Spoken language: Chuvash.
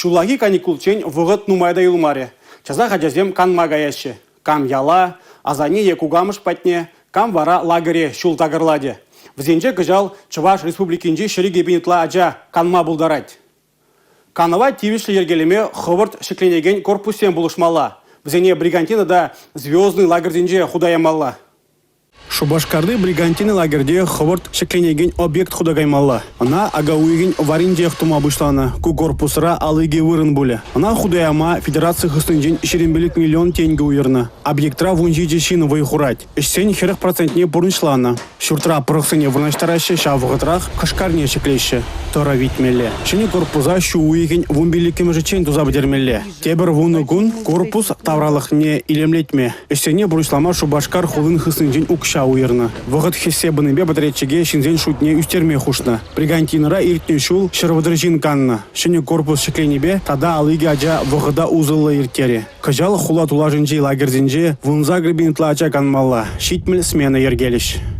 Ҫуллахи каникулччен вӑхӑт нумай та юлмарӗ. Часах ачасем канма каяҫҫӗ. Кам яла, асанне е кукамӑш патне, кам вара лагере ҫул такӑрлатӗ. Вӗсенче кӑҫал Чӑваш Республикинчи 102 пин ытла ача канма пултарать. Канӑва тивӗҫлӗ йӗркелеме хӑвӑрт ҫӗкленекен корпуссем пулӑшмалла. Вӗсене «Бригантина» тата «Звездный» лагерьсенче хута ямалла. Шупашкарти «Бригантина» лагерьте хӑвӑрт ҫӗкленекен объект хута каймалла. Ӑна ака уйӑхӗн варринчех тума пуҫланӑ. Ку корпусра 52 вырӑн пулӗ. Ӑна хута яма федераци хыснинчен 25 миллион тенкӗ уйӑрнӑ. Объектра 17 ҫын вӑй хурать. Ӗҫсен 40 процентне пурнӑҫланӑ. Ҫуртра пӑрӑхсене вырнаҫтараҫҫӗ, ҫав вӑхӑтрах кӑшкарне ҫӗклеҫҫӗ. Тӑрӑ витмелле. Ҫӗнӗ корпуса ҫу уйӑхӗн 15-мӗшӗччен туса пӗтермелле. Тепӗр 10 кун корпус тавралӑхне илемлетме, ӗҫсене пурнӑҫлама Шупашкар хулин хыснинчен укҫа уйӑрнӑ. Вӑхӑт хӗссе пынипе подрядчике ҫынсен шутне ӳстерме хушнӑ. Бригантинӑра иртнӗ ҫул 130 ҫын каннӑ. Ҫӗнӗ корпус ҫӗкленипе тата 52 ача вӑхӑта усӑллӑ ирттерӗ. Кӑҫал хула тулашӗнчи лагерьсенче 18 пин ытла ача канмалла, 70 смена йӗркелӗҫ.